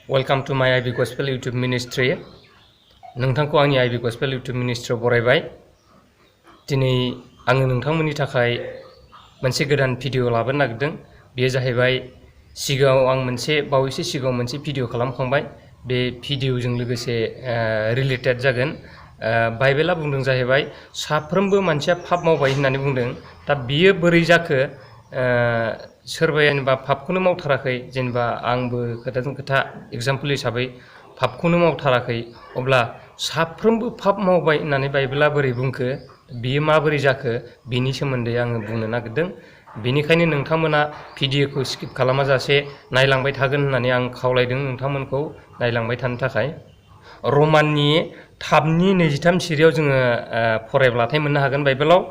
Welcome to my IB Gospel YouTube Ministry. नोंथांखौ आंनि IB Gospel YouTube Ministry बरायबाय। दिनै आङो नोंथांमोननि थाखाय मोनसे गोदान भिडिअ लाबोनो नागिरदों। बेयो जाहैबाय सिगाङाव आं बावैसो सिगाङाव मोनसे भिडिअ खालामखांबाय। बे भिडिअजों लोगोसे रिलेटेड जागोन। बाइबेला बुंदों जाहैबाय साफ्रोमबो मानसिया पाप मावबाय होननानै बुंदों। दा बियो बोरै जाखो? सोरबाया जेनेबा पापखौनो मावथाराखै, जेनेबा आंबो खोथाजों खोथा एग्जाम्पल हिसाबै पापखौनो मावथाराखै, अब्ला साफ्रोमबो पाप मावबाय होननानै बाइबेला बोरै बुंखो, बियो माबोरै जाखो, बिनि सोमोन्दै आङो बुंनो नागिरदों। बेनिखायनो नोंथांमोना भिडिअखौ स्किप खालामाजासे नायलांबाय थागोन होननानै आं खावलायदों नोंथांमोनखौ नायलांबाय थानो थाखाय। रमाननि 3:23 सिरियाव जोङो फरायब्लाथाय मोननो हागोन बाइबेलाव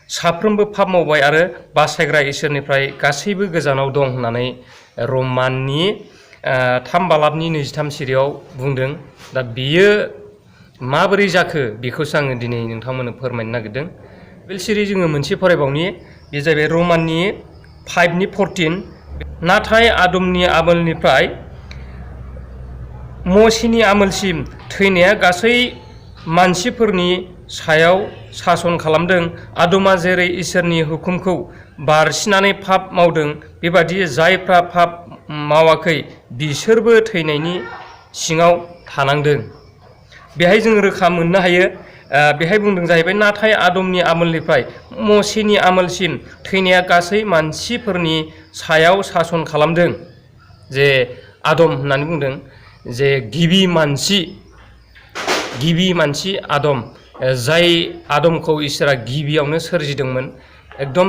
साफ्रोमबो पाप मावबाय आरो बासायग्रा इसोरनिफ्राय गासैबो गोजानाव दं होननानै रमाननि 3:23 सिरियाव बुंदों। दा बियो माबोरै जाखो बेखौसो आङो दिनै नोंथांमोननो फोरमायनो नागिरदों। बे सिरि जोङो मोनसे फरायबावनि, बे जाहैबाय रमाननि 5:14। नाथाय आदमनि आमोलनिफ्राय मसीनि आमोलसिम थैनाया गासै मानसिफोरनि सायाव सासन खालामदों। आदमा जेरै इसोरनि हुकुमखौ बारसिनानै पाप मावदों, बेबादि जायफ्रा पाप मावाखै बिसोरबो थैनायनि सिङाव थानांदों। बेहाय जों रोखा मोननो हायो। बेहाय बुंदों जाहैबाय नाथाय आदमनि आमोलनिफ्राय मसीनि आमोलसिम थैनाया गासै मानसिफोरनि सायाव सासन खालामदों। जे आदम होननानै बुंदों, जे गिबि मानसि आदम, जाय आदमखौ इसोरा गिबियावनो सोरजिदोंमोन, एकदम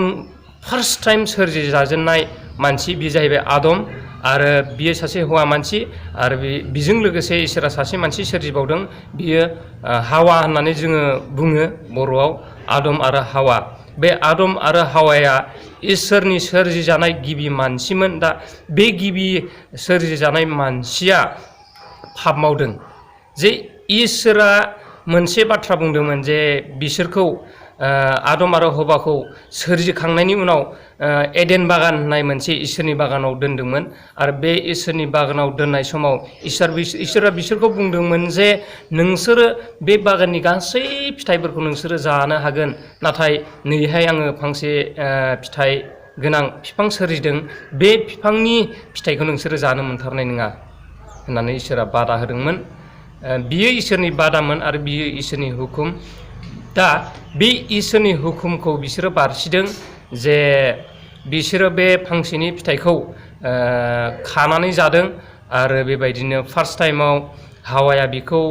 फार्स्ट टाइम सोरजि जाजेननाय मानसि, बे जाहैबाय आदम। आरो बियो सासे हौवा मानसि, आरो बेजों लोगोसे इसोरा सासे मानसि सोरजिबावदों, बियो हावा होननानै जोङो बुङो बर'आव, आदम आरो हावा। बे आदम आरो हावाया इसोरनि सोरजिजानाय गिबि मानसिमोन। दा बे गिबि सोरजिजानाय मानसिया पाप मावदों। जे इसोरा मोनसे बाथ्रा बुंदोंमोन, जे बिसोरखौ आदम आरो हवाखौ सोरजिखांनायनि उनाव एडेन बागान होननाय मोनसे इसोरनि बागानाव दोनदोंमोन। आरो बे इसोरनि बागानाव दोननाय समाव इसोरा बिसोरखौ बुंदोंमोन जे नोंसोरो बे बागाननि गासै फिथाइफोरखौ नोंसोरो जानो हागोन, नाथाय नैहाय आङो फांसे फिथाइ गोनां बिफां सोरजिदों, बे बिफांनि फिथाइखौ नोंसोरो जानो मोनथारनाय नङा होननानै इसोरा बादा होदोंमोन। बियो इसोरनि बादामोन आरो बियो इसोरनि हुकुम। दा बे इसोरनि हुकुमखौ बिसोरो बारसिदों, जे बिसोरो बे फांसेनि फिथाइखौ खानानै जादों। आरो बेबायदिनो फार्स्ट टाइमाव हावाया बिखौ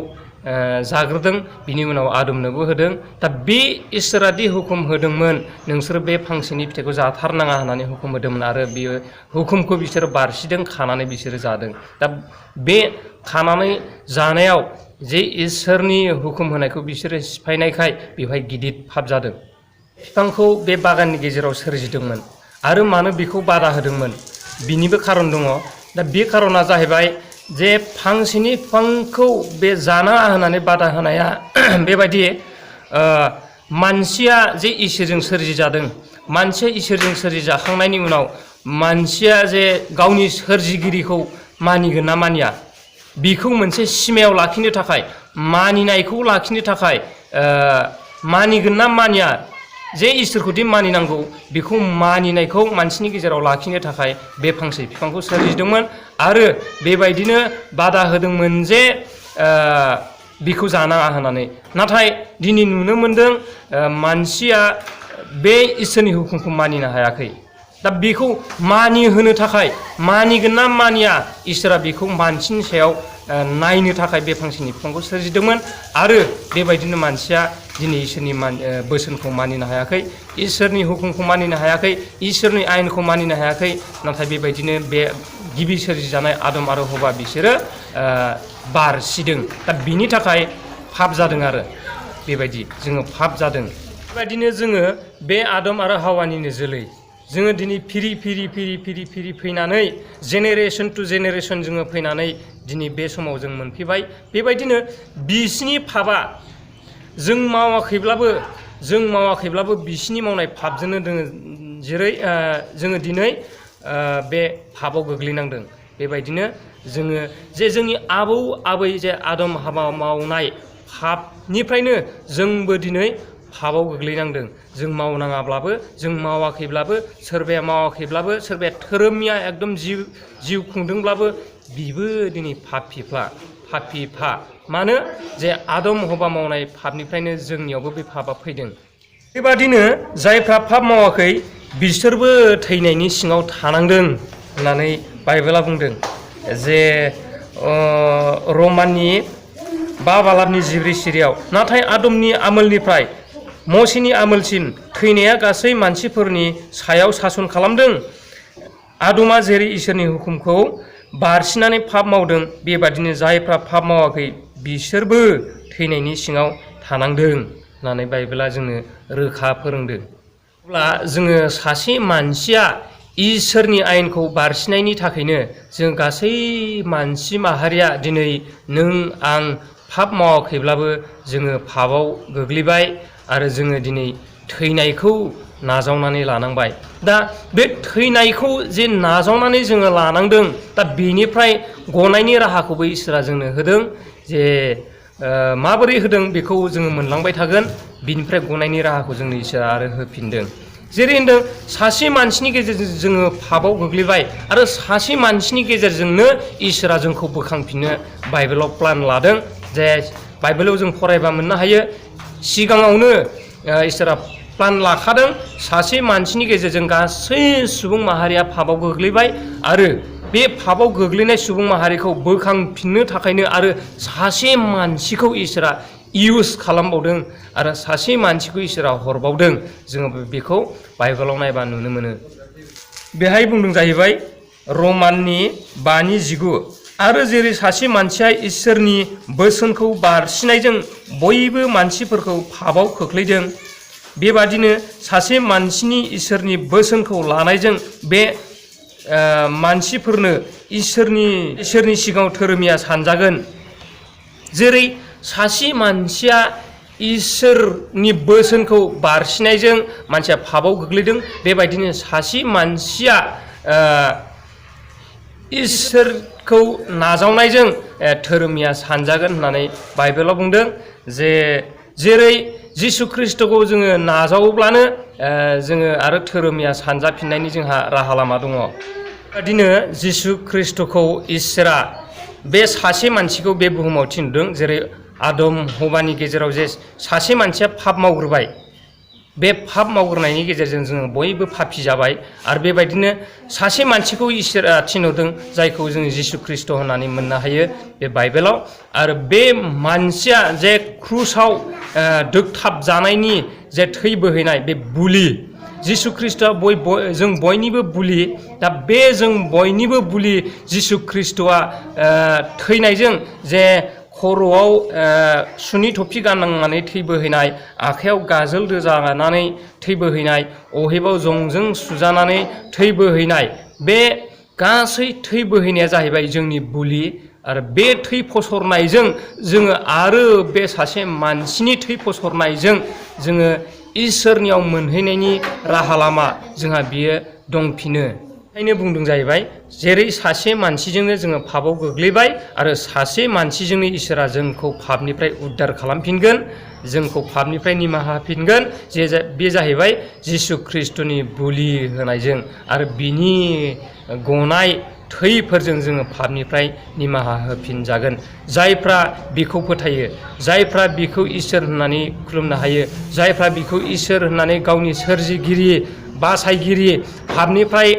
जाग्रोदों, बिनि उनाव आदमनोबो होदों। दा बे इसोरादि हुकुम होदोंमोन नोंसोरो बे फांसेनि फिथाइखौ जाथारनाङा होननानै हुकुम होदोंमोन, आरो बियो हुकुमखौ बिसोरो बारसिदों, खानानै बिसोरो जादों। दा बे खानानै जानायाव जे इसोरनि हुकुम होनायखौ बिसोरो सिफायनायखाय बेवहाय गिदिर पाप जादों। बिफांखौ बे बागाननि गेजेराव सोरजिदोंमोन, आरो मानो बेखौ बादा होदोंमोन बिनिबो खारन दङ। दा बे खारना जाहैबाय जे फांसेनि बिफांखौ बे जानाङा होननानै बादा होनाया बेबायदि, मानसिया जे इसोरजों सोरजिजादों, मानसिया इसोरजों सोरजिजाखांनायनि उनाव मानसिया जे गावनि सोरजिगिरिखौ मानिगोन ना मानिया, बिखौ मोनसे सिमायाव लाखिनो थाखाय, मानिनायखौ लाखिनो थाखाय, मानिगोन ना मानिया, जे इसोरखौदि मानिनांगौ बेखौ मानिनायखौ मानसिनि गेजेराव लाखिनो थाखाय बे फांसे बिफांखौ सोरजिदोंमोन। आरो बेबायदिनो बादा होदोंमोन जे बिखौ जानाङा होननानै। नाथाय दिनै नुनो मोनदों मानसिया बे इसोरनि हुकुमखौ मानिनो हायाखै। दा बेखौ मानिहोनो थाखाय, मानिगोन ना मानिया, इसोरा बेखौ मानसिनि सायाव नायनो थाखाय बे फांसेनि बिफांखौ सोरजिदोंमोन। आरो बेबायदिनो मानसिया दिनै इसोरनि बोसोनखौ मानिनो हायाखै, इसोरनि हुकुमखौ मानिनो हायाखै, इसोरनि आयेनखौ मानिनो हायाखै। नाथाय बेबायदिनो बे गिबि सोरजिजानाय आदम आरो हवा बिसोरो बारसिदों। दा बिनि थाखाय पाप जादों। आरो बेबायदि जोङो पाप जादों। बेबायदिनो जोङो बे आदम आरो हावानिनो जोलै, जोङो दिनै फिरि फैनानै जेनेरेसन टु जेनेरेसन जोङो फैनानै दिनै बे समाव जों मोनफैबाय। बेबायदिनो बिसिनि पापआ जों मावाखैब्लाबो बिसिनि मावनाय पापजोंनो दोङो। जेरै जोङो दिनै बे पापआव गोग्लैनांदों। बेबायदिनो जोङो जे जोंनि आबौ आबै जे आदम हाबा मावनाय पापनिफ्रायनो जोंबो दिनै पापआव गोग्लैनांदों। जों मावनाङाब्लाबो, जों मावाखैब्लाबो, सोरबाया मावाखैब्लाबो, सोरबाया धोरोमनिया एकदम जिउ खुंदोंब्लाबो बिबो दिनै पापिफा। मानो जे आदम हबा मावनाय पापनिफ्रायनो जोंनियावबो बे पापआ फैदों। बेबादिनो जायफ्रा पाप मावाखै बिसोरबो थैनायनि सिङाव थानांदों होननानै बाइबेला बुंदों। जे रमाननि 5 बालाबनि 14 सिरियाव नाथाय आदमनि आमोलनिफ्राय मसेनि आमोलसिम थैनाया गासै मानसिफोरनि सायाव सासन खालामदों। आदमा जेरै इसोरनि हुकुमखौ बारसिनानै पाप मावदों, बेबादिनो जायफ्रा पाप मावाखै बिसोरबो थैनायनि सिङाव थानांदों होननानै बाइबेला जोंनो रोखा फोरोंदों। अब्ला जोङो सासे मानसिया इसोरनि आयेनखौ बारसिनायनि थाखायनो जों गासै मानसि माहारिया दिनै नों आं पाप मावाखैब्लाबो जोङो पापआव गोग्लैबाय आरो जोङो दिनै थैनायखौ नाजावनानै लानांबाय। दा बे थैनायखौ जे नाजावनानै जोङो लानांदों, दा बेनिफ्राय गनायनि राहाखौबो इसोरा जोंनो होदों। जे माबोरै होदों बेखौ जोङो मोनलांबाय थागोन। बिनिफ्राय गनायनि राहाखौ जोंनो इसोरा आरो होफिनदों। जेरै होनदों सासे मानसिनि गेजेरजों जोङो पापआव गोग्लैबाय आरो सासे मानसिनि गेजेरजोंनो इसोरा जोंखौ बोखांफिननो बाइबेलाव प्लान लादों। जे बाइबेलाव जों फरायबा मोननो हायो, सिगाङावनो इसोरा प्लान लाखादों। सासे मानसिनि गेजेरजों गासै सुबुं माहारिया पापआव गोग्लैबाय आरो बे पापआव गोग्लैनाय सुबुं माहारिखौ बोखांफिननो थाखायनो आरो सासे मानसिखौ इसोरा इउस खालामबावदों आरो सासे मानसिखौ इसोरा हरबावदों। जोङो बेखौ बाइबेलाव नायबा नुनो मोनो। बेहाय बुंदों जाहैबाय रमाननि 5:19 आरो जेरै सासे मानसिया इसोरनि बोसोनखौ बारसिनायजों बयबो मानसिफोरखौ पापआव खोख्लैदों, बेबादिनो सासे मानसिनि इसोरनि बोसोनखौ लानायजों बे मानसिफोरनो इसोरनि सिगाङाव धोरोमिया सानजागोन। जेरै सासे मानसिया इसोरनि बोसोनखौ बारसिनायजों मानसिया पापआव गोग्लैदों, बेबायदिनो सासे मानसिया इसोरखौ नाजावनायजों धोरोमिया सानजागोन होननानै बाइबेलाव बुंदों। जेरै जिसु ख्रिस्ट'खौ जोङो नाजावोब्लानो जोङो आरो धोरोमिया सानजाफिननायनि जोंहा राहा लामा दङ। बेबादिनो जिसु ख्रिस्ट'खौ इसोरा बे सासे मानसिखौ बे बुहुमाव थिनदों। जेरै आदम हबानि गेजेराव जे सासे मानसिया पाप मावग्रोबाय, बे पाप मावग्रोनायनि गेजेरजों जोङो बयबो पापि जाबाय। आरो बेबायदिनो सासे मानसिखौ इसोरा थिनहरदों, जायखौ जों जिसु ख्रिस्ट' होननानै मोननो हायो बे बाइबेलाव। आरो बे मानसिया जे क्रुसाव दोगथाब जानायनि जे थै बोहैनाय बे बुलि, जिसु ख्रिस्ट'आ जों बयनिबो बुलि। दा बे जों बयनिबो बुलि जिसु ख्रिस्ट'आ थैनायजों जे खर'आव सुनि थफि गाननांनानै थै बोहैनाय, आखाइयाव गाजोल रोजानानै थै बोहैनाय, अहेबाव जंजों सुजानानै थै बोहैनाय, बे गासै थै बोहैनाया जाहैबाय जोंनि बुलि। आरो बे थै फसरनायजों जोङो आरो बे सासे मानसिनि थै फसरनायजों जोङो इसोरनियाव मोनहैनायनि राहा लामा जोंहा बियो दंफिनो। ओंखायनो बुंदों जाहैबाय, जेरै सासे मानसिजोंनो जोङो पापआव गोग्लैबाय आरो सासे मानसिजोंनो इसोरा जोंखौ पापनिफ्राय उद्धार खालामफिनगोन, जोंखौ पापनिफ्राय निमाहा होफिनगोन। बे जाहैबाय जिसु ख्रिस्ट'नि बुलि होनायजों आरो बिनि गनाय थैफोरजों जोङो पापनिफ्राय निमाहा होफिनजागोन। जायफ्रा बिखौ फोथायो, जायफ्रा बिखौ इसोर होननानै खुलुमनो हायो, जायफ्रा बिखौ इसोर होननानै गावनि सोरजिगिरि, बासायगिरि, पापनिफ्राय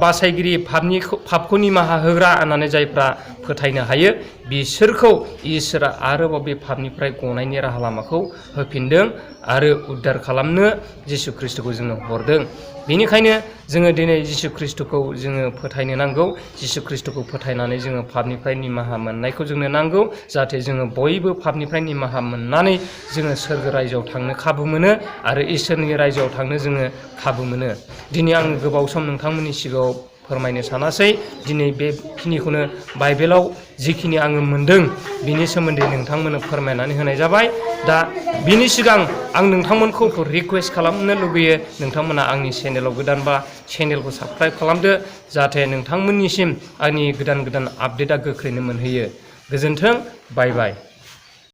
बासायगिरि, पापखौ निमाहा होग्रा होननानै जायफ्रा फोथायनो हायो, बिसोरखौ इसोरा आरोबाव बे पापनिफ्राय गनायनि राहा लामाखौ होफिनदों आरो उद्धार खालामनो जिसु ख्रिस्ट'खौ जोंनो हरदों। बेनिखायनो जोङो दिनै जिसु ख्रिस्ट'खौ जोङो फोथायनो नांगौ। जिसु ख्रिस्ट'खौ फोथायनानै जोङो पापनिफ्राय निमाहा मोननायखौ जोंनो नांगौ, जाहाथे जोङो बयबो पापनिफ्राय निमाहा मोननानै जोङो सोरगो रायजोआव थांनो खाबु मोनो आरो इसोरनि रायजोआव थांनो जोङो खाबु मोनो। दिनै आं गोबाव सम नोंथांमोननि सिगाङाव फोरमायनो सानासै दिनै बेखिनिखौनो बाइबेलाव जिखिनि आङो मोन्दों बिनि सोमोन्दै नोंथांमोननो फोरमायनानै होनाय जाबाय। दा बिनि सिगां आं नोंथांमोनखौ रिकुवेस्ट खालामनो लुगैयो, नोंथांमोना आंनि चेनेलाव गोदानबा चेनेलखौ साबस्क्राइब खालामदो, जाहाथे नोंथांमोननिसिम आंनि गोदान गोदान आपडेटआ गोख्रैनो मोनहैयो। गोजोन्थों, बाय बाय।